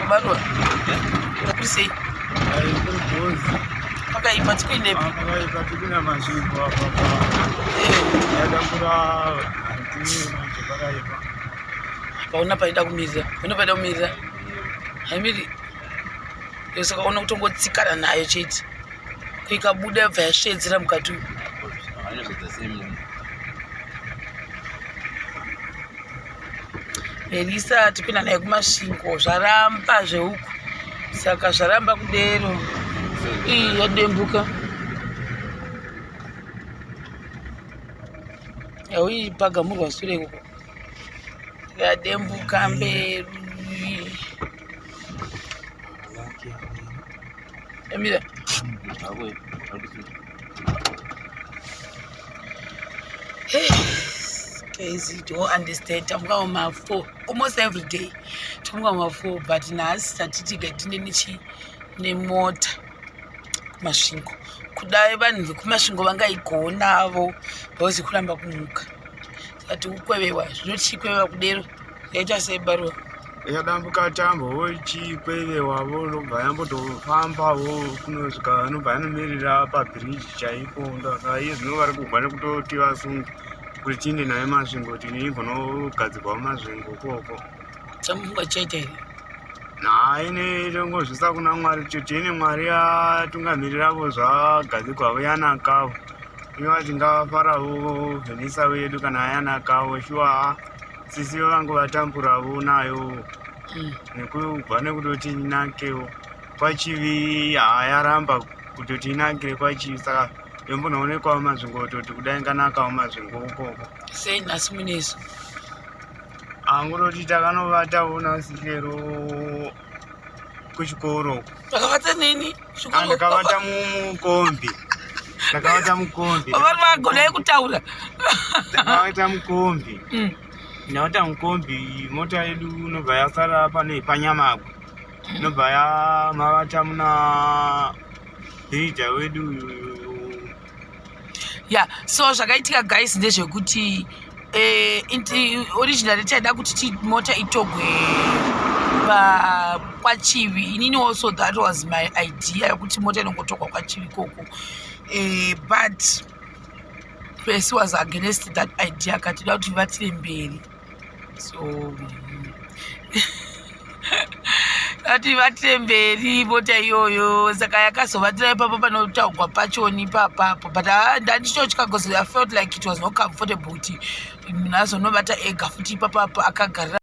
Barwa. Kuri sei? Pakaipa tikuendepi? Pakaipa tikuna masvingo apa. Yadambura hanti manje pakaipa. Pauna paida kumirira. Pauna paida kumirira. Haimiri. Saka una kutongotsikana nayo chete. Kuikabuda yobva yasvedzera mukati umu. Melisa tipinda naye kuMasvingo zvaramba zveuku saka zvaramba kudero iyi yadembuka yauipagamurwa sure ikoko yadembuka mberi Emira. Hey, guys, you don't understand. Tamuka kuma 4 almost every day. Tamuka kuma 4 but nhasi tatiti gatine nechi nemota kuMasvingo. Kudai vanhu vekuMasvingo vangaigonavo because kuramba kumuka. Saka tikukwevewa zvino tichikwevewa kudero yaita sei baruva? Yadambuka tambo vochikwevewa vonobva yambotofambavo kunosvika vanobva yanomirira pabhiriji chaipo ndaka iye zvino vari kugwa nekutoti vasunge kuti tiinde naye Masvingo kuti igonogadzirwawo Masvingo ikoko. Chamufunga chichaita here? Hayi tongozvisa kuna Mwari kuti tiine Mwari atungamiriravo zvagadzirwavo yanakavo iva tingafaravo vhenisa wedu kana yanakavo shuwa sisi vangu vatamburavo nayo nekubva nekutoti inakewo kwachivi hayaramba kutoti inakire kwachivi saka yombonoonekwawo Masvingo kutoti kudai nganakawo Masvingo ukoko. Sei nhasi munesu? Anguroti takanovatawo nhasi chero kuchikoro. Takavata nini? Ndakavata mukombi. Ndakavata mukombi. Vari vagonai kutaura. Ndakavata mukombi. Ndakavata mukombi mota yedu inobva yasara pane panyamagwe. Inobva yamavata muna bhiridha wedu uyu. Yeah, so zvakaitika guys ndezvekuti originally taida kuti mota itogwe kwaChivi. Inini also that was my idea yekuti mota inongotogwa kwaChivi ikoko, but Percy was against that idea akati da kuti vatire mberi. So ati vatire mberi mota iyoyo, saka yakazovatira ipapo panotaugwa pachoni ipapapo, but ndandichotya because I felt like it was not comfortable kuti munhu azonovata ega futi ipapapo akagarira.